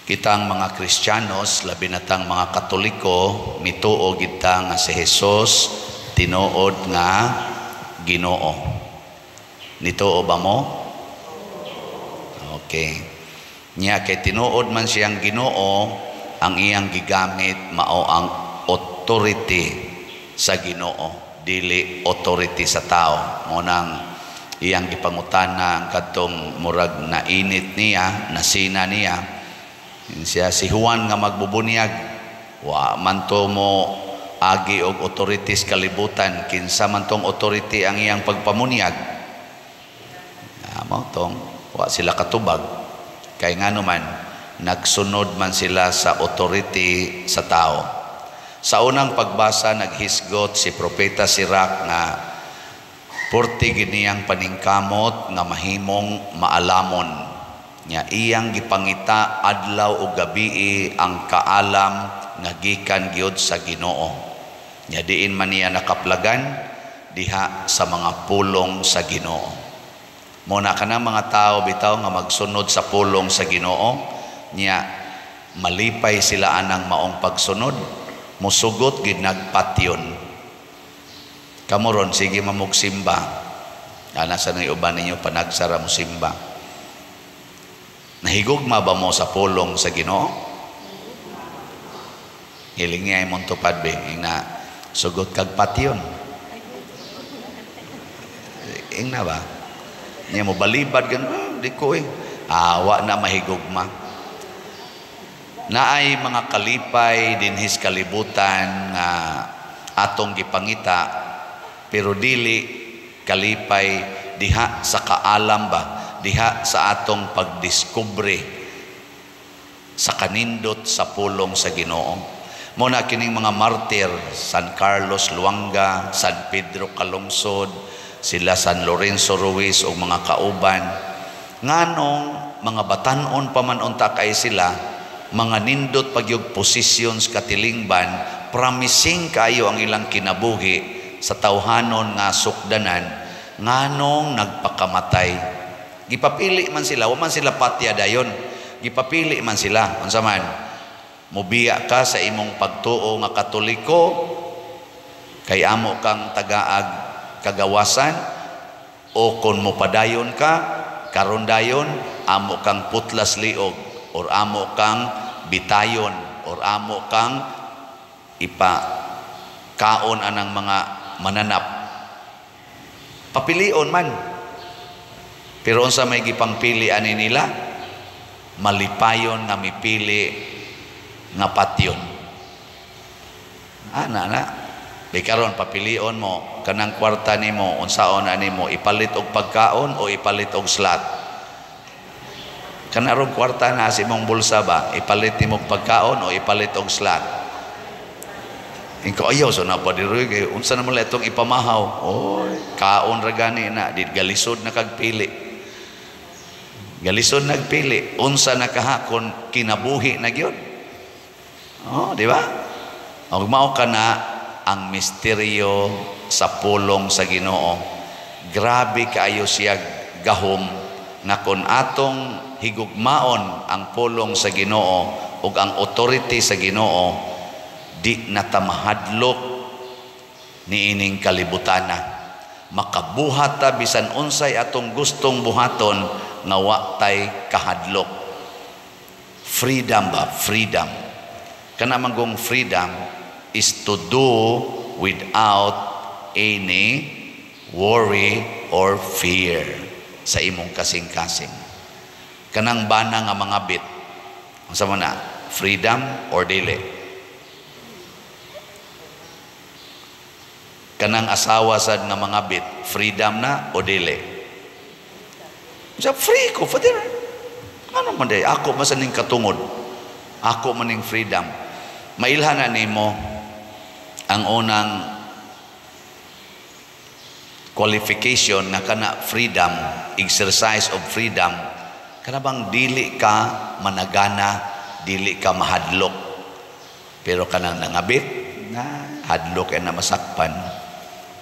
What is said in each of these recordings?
Kitang mga Kristiyanos, labi na tang mga Katoliko, mituo gid ta nga si Jesus tinuod nga Ginoo. Nituo ba mo? Okay. Nya kay tinuod man siyang Ginoo, ang iyang gigamit mao ang authority sa Ginoo, dili authority sa tao. Mao nang iyang gipangutana ang kadtong murag nainit niya, nasina niya. Siya si Juan nga magbubunyag, wa man to mo agi og authorities kalibutan, kinsa man tong authority ang iyang pagpamunyag? Ah, mao tong wa sila katubag. Kay ngano man, nagsunod man sila sa authority sa tao. Sa unang pagbasa, naghisgot si Propeta Sirach nga purti gid niyang paningkamot nga mahimong maalamon. Nya iyang gipangita adlaw ug gabii ang kaalam nga gikan gyud sa Ginoo. Nya diin man niya nakaplagan diha sa mga pulong sa Ginoo. Mo na kanang mga tao bitaw nga magsunod sa pulong sa Ginoo, nya malipay sila anang maong pagsunod, musugot gid nagpatyon. Kamo ron sige mamugsimba. Ana sa nang uban ninyo panagsara mo simba. Nahigugma ba mo sa pulong sa Ginoo? Hiling niya imong tupad be, ingna sugot kag patyon. Ingna ba? Niya mo balibad gan, ah, di ko eh. Awa na mahigugma. Naay mga kalipay dinhis kalibutan nga atong gipangita, pero dili kalipay diha sa kaalam ba, diha sa atong pagdiskubre sa kanindot sa pulong sa Ginoo. Mo na kining mga martir, San Carlos Luanga, San Pedro Calungsod, sila San Lorenzo Ruiz o mga kauban, nganong mga batan-on pa man unta kay sila, mga nindot pagyug positions katilingban, promising kayo ang ilang kinabuhi sa tawhanon nga sukdanan, nganong nagpakamatay. Gipapili man sila, wa man sila patya dayon. Gipapili man sila. Unsa man? Mubiya ka sa imong pagtuo nga Katoliko, kay amo kang tagaag kagawasan, o kon mopadayon ka, karon dayon amo kang putlas liog, or amo kang bitayon, or amo kang ipa kaon anang mga mananap. Papilion man. Pero unsa may gipangpili ani nila? Malipayon nga mipili nga patyon. Ana na. Di karon papilion mo kanang kwarta nimo, unsaon ani mo, ipalit og pagkaon o ipalit og slot? Kanarong kwarta na sa imong bulsa ba, ipalit nimo og pagkaon o ipalit og slot? Ingko ayaw so na pa diri kay unsa naman lang itong ipamahaw. Oy, kaon ra gani na, di galisod na kag pili. Galisod nagpili, unsa na kahakon kinabuhi na gyud. Oh, di ba? Og mao ka na ang misteryo sa pulong sa Ginoo. Grabe kaayo siya gahom nga kon atong higugmaon ang pulong sa Ginoo ug ang authority sa Ginoo, di na ta mahadlok niining kalibutana. Makabuhat ta bisan unsay atong gustong buhaton nga wa tay kahadlok. Freedom ba? Freedom. Kana manggong freedom is to do without any worry or fear sa imong kasing-kasing. Kanang bana nga mga bit, unsa man na? Freedom or dili? Kanang asawa sad nga mga bit, freedom na o dili? Sa free ko, Father. Ano man day? Ako man sa ning katungod. Ako man ning freedom. Mailhan na nimo ang unang qualification nga kana freedom, exercise of freedom, kana bang dili ka managana, dili ka mahadlok. Pero kanang nangabit, na hadlok ay na masakpan,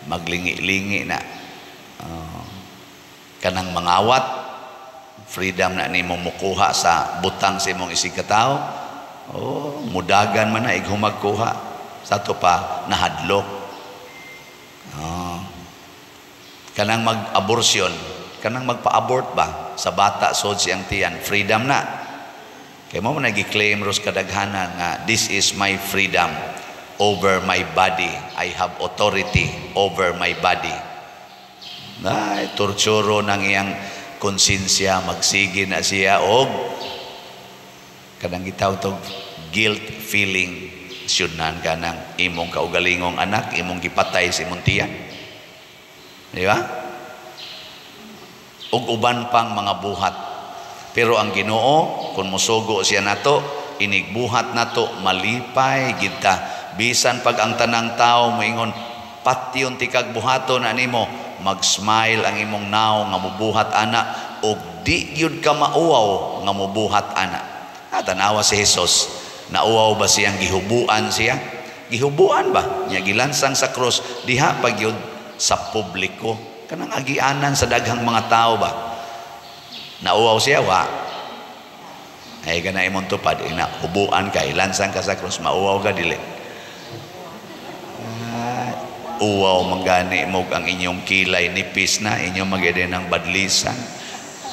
maglingi-lingi na. Kanang mangawat, Freedom na nimo mukuha sa butang sa imong isig katawo. Oh, mudagan man na ighumag kuha. Sa ato pa nahadlok. Oh. Kanang mag-abortion, kanang magpa-abort ba sa bata sod siyang tiyan, freedom na. Kay mo man nagi-claim ros kadaghanan nga "This is my freedom over my body. I have authority over my body." Ay, torturo ng iyang konsensya, magsige na siya og kanang gitawag tog guilt feeling. Syudnan ka ng imong kaugalingong anak, imong gipatay sa imong tiyan. Di ba? Ug uban pang mga buhat. Pero ang Ginoo, kung musugo siya nato, inigbuhat nato, malipay kita. Bisan pag ang tanang tao moingon, "Patyon tikag buhaton animo," mag-smile ang imong naong nga mubuhat ana og di gyud ka mauwaw nga mubuhat ana. Ah, tanawa si Jesus. Nauwaw ba siyang gihubuan siya? Gihubuan ba? Nya gilansang sa cross diha pa gyud sa publiko. Kanang agianan sa daghang mga tao ba? Nauwaw siya wa? Ay kana imong tupad ina hubuan ka, ilansang ka sa cross, mauwaw ka dili? Ah, uwaw manggani mo ang inyong kilay nipis na inyong magede ng badlisan.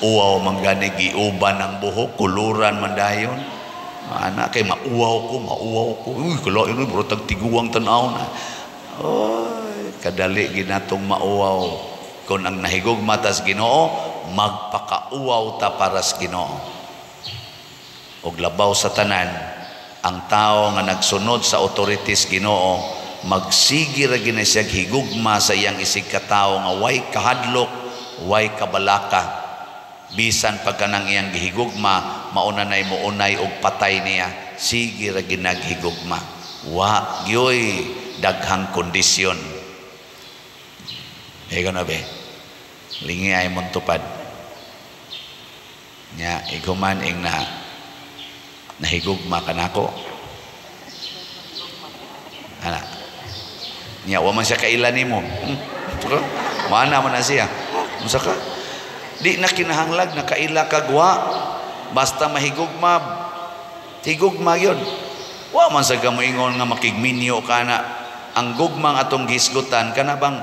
Uwaw manggani giuban ang buhok, kuluran man dayon. Ana kay mauwaw ko, mauwaw ko. Uy, kalain mo tag tiguang tan-aw na. Oy, kadali ginatong mauwaw. Kung ang nahigugma tas Ginoo, magpakauwaw ta para sa Ginoo. Og labaw sa tanan, ang tao nga nagsunod sa authorities Ginoo, magsige ra gina siya higugma sa iyang isig katawo nga way kahadlok, way kabalaka. Bisan pagka nang iyang gihigugma, mauna nay muunay og patay niya, sige ra ginaghigugma. Wa gyoy daghang kondisyon. Ikaw na be. Lingi ay mong tupad. Nya, iguman ing na nahigugma ka nako. Ana. Nya, wa man siya kaila nimo. Mana man na siya. Unsa ka? Di na kinahanglag nakaila kag wa. Basta mahigugma, higugma yun. Wa man sa gamoingon nga makigminyo ka na. Ang gugmang atong gisgutan kana bang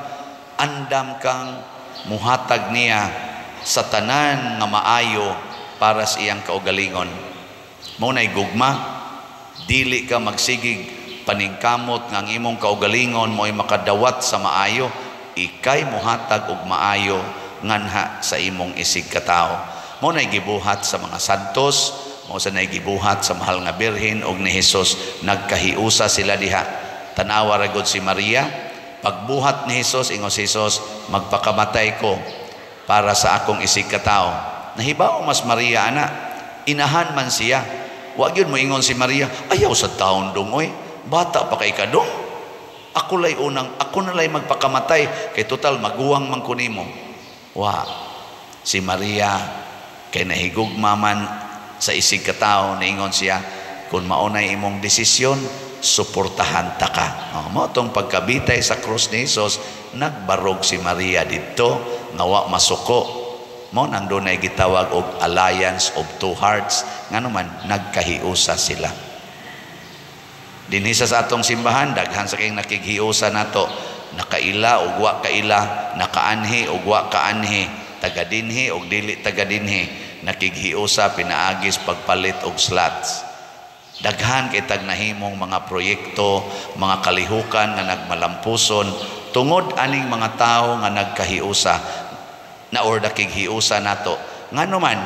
andam kang muhatag niya sa tanan nga maayo para sa iyang kaugalingon. Mao nay gugma, dili ka magsigig paningkamot nga ang imong kaugalingon mo'y makadawat sa maayo, ikay muhatag og maayo nganha sa imong isig katawo. Mao nay gibuhat sa mga santos, mao sa nay gibuhat sa mahal nga Birhen og ni Jesus, nagkahiusa sila diha. Tanawa ra gud si Maria, pagbuhat ni Jesus, ingon si Jesus, "Magpakamatay ko para sa akong isig katawo." Nahibaw mas Maria ana, inahan man siya. Wa gyud moingon si Maria, "Ayaw sa taon dong oy, bata pa kay kadong. Ako lay unang, ako na lay magpakamatay kay total maguwang man ko nimo." Wa. Si Maria kay nahigugma man sa isig katawo, niingon siya, "Kung maunay imong desisyon, suportahan ta ka." Oh, mao tong pagkabitay sa krus ni Jesus, nagbarog si Maria didto nga wa masuko. Mao nang dunay gitawag og alliance of two hearts, ngano man nagkahiusa sila. Dinhi sa atong simbahan, daghan sa kayong nakighiusa nato, nakaila og wa kaila, nakaanhi og wa kaanhi, taga dinhi og dili taga dinhi, nakighiusa pinaagis pagpalit og slots. Daghan kay tag nahimong mga proyekto, mga kalihukan nga nagmalampuson tungod aning mga tawo nga nagkahiusa na or nakighiusa nato. Ngano man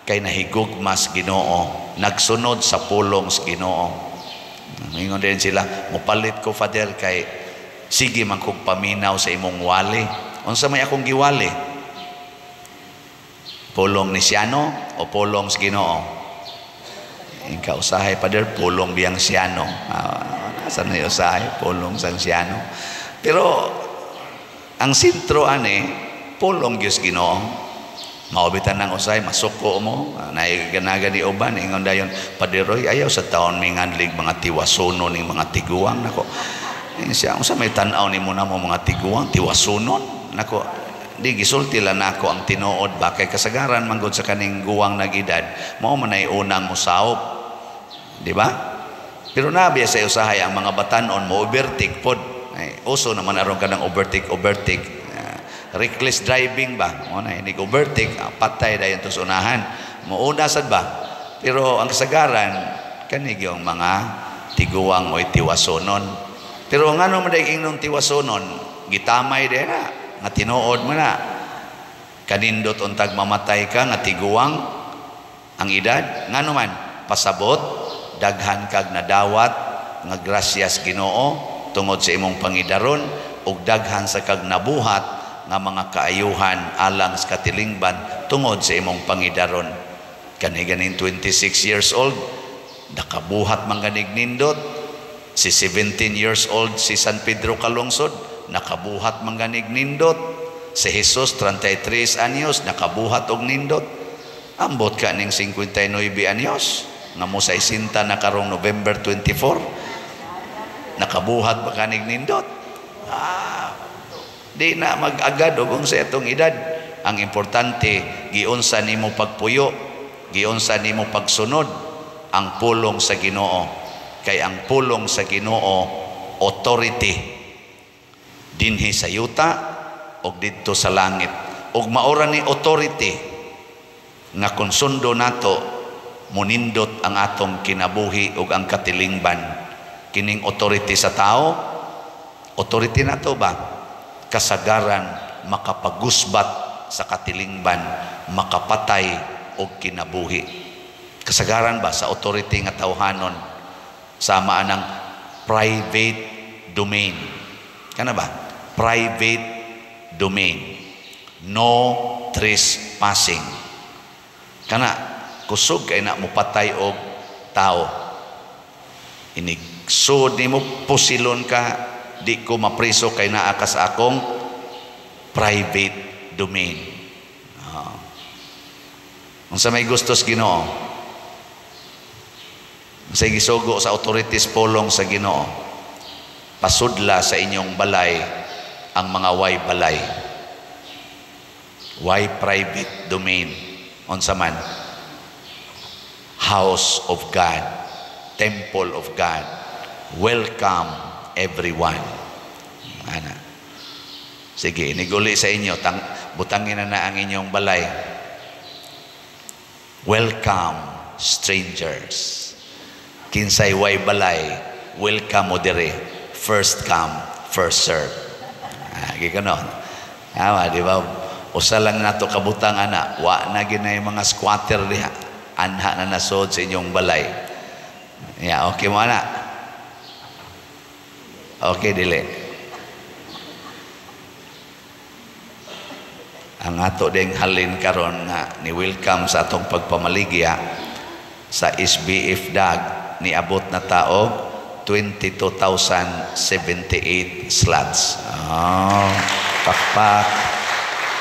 kay nahigugma sa Ginoo, nagsunod sa pulong sa Ginoo. Ingon din sila, "Mopalit ko, Father, kay sige man kog paminaw sa imong wali." Unsa may akong giwali? Pulong ni Siano o pulong sa Ginoo? Ika usahay, Father, pulong biyang Siano. Asa na usahay pulong sang Siano. Pero ang sentro ani pulong Dios Ginoo. Maubitan ng usay, masuko mo, naiganaga ni uban, ingon dayon, "Paderoy, ayaw sa taon may nganlig mga tiwasunon ning mga tiguang." Nako. Siya, unsa may tan-aw ni mo na mo mga tiguang, tiwasunon? Nako, Di gisulti lang nako ang tinuod ba, kay kasagaran manggod sa kaning guwang nag-edad, mao man ay unang musaop. Di ba? Pero nabiya sa usahay ang mga batanon mo overtake pod. Ay, uso naman aron kanang overtake overtake. Reckless driving ba? Mo na inig overtake, patay dayon to sa unahan. Muuna sad ba? Pero ang kasagaran kani yung mga tiguang o tiwasonon. Pero ngano man day ingnon tiwasonon, gitamay day na nga tinuod man na. Kanindot untag mamatay ka nga tiguang ang edad, ngano man pasabot daghan kag nadawat nga grasyas Ginoo tungod sa imong pangidaron ug daghan sa kag nabuhat nga mga kaayuhan alang sa katilingban tungod sa imong pangidaron. Kani ganing 26 years old nakabuhat man ganig nindot. Si 17 years old si San Pedro Calungsod nakabuhat man ganig nindot. Si Jesus 33 anyos nakabuhat og nindot. Ambot ka ning 59 anyos nga mo sa isinta na karong November 24 nakabuhat ba kanig nindot? Di na mag-agad og sa itong edad. Ang importante, giunsa nimo pagpuyo, giunsa nimo pagsunod ang pulong sa Ginoo. Kay ang pulong sa Ginoo authority dinhi sa yuta og didto sa langit. Og maora ni authority nga kung sundo nato munindot ang atong kinabuhi ug ang katilingban. Kining authority sa tao, authority nato ba? Kasagaran makapagusbat sa katilingban, makapatay og kinabuhi. Kasagaran ba sa authority nga tawhanon sama anang private domain. Kana ba? Private domain. No trespassing. Kana kusog kay na mopatay og tao. Inigsud nimo, pusilon ka, di ko mapriso kay naa ka sa akong private domain. Unsa may gustos Ginoo? Unsay gisugo sa authorities polong sa Ginoo? Pasudla sa inyong balay ang mga way balay. Way private domain. Unsa man? House of God, Temple of God. Welcome everyone. Ana. Sige, iniguli sa inyo, butangin na na ang inyong balay. Welcome strangers. Kinsay way balay, welcome mo dire. First come, first serve. Gikanon. Tama, di ba? Usa lang nato kabutang ana, wa na ginay mga squatter diha. Anha na nasod sa inyong balay. Yeah, okay mo ana. Okay, dili. Ang ato ding halin karon nga ni welcome sa atong pagpamaligya sa SBF DAG, niabot na taog 22,078 slots. Oh, pakpak.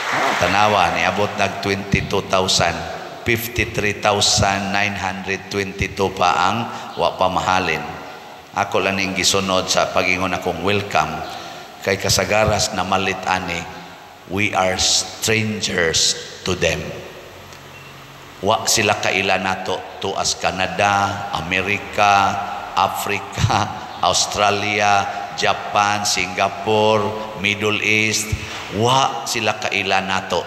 Oh, tanawa, niabot nag 22,000. 53,922 pa ang wa pa mahalin. Ako lang ning gisunod sa pagingon akong welcome kay kasagaras na malit ani, we are strangers to them. Wa sila kaila nato tuas Canada, Amerika, Africa, Australia, Japan, Singapore, Middle East. Wa sila kaila nato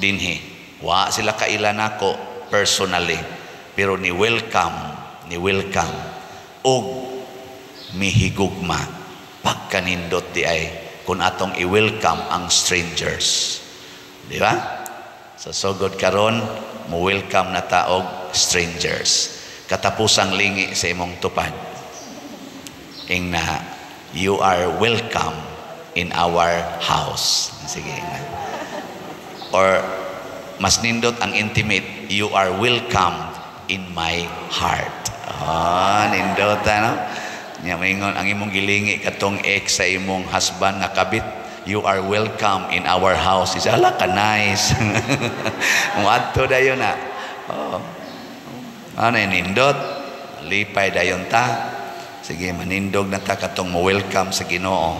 dinhi. Wa sila kaila nako personally, pero ni welcome og mihigugma pagkanindot di ay kung atong i-welcome ang strangers. Di ba? Sa sugod karon mo welcome na taog strangers. Katapusang lingi sa imong tupad. Ingna, you are welcome in our house. Sige, ingna. Or mas nindot ang intimate, you are welcome in my heart. Ah, nindot ano? Nya maingon ang imong gilingi katong ex sa imong husband nga kabit, you are welcome in our house. Isa ala ka nice. Muadto dayon na. Oh. Ano nindot? Lipay dayon ta. Sige, manindog na ta katong mo welcome sa Ginoo.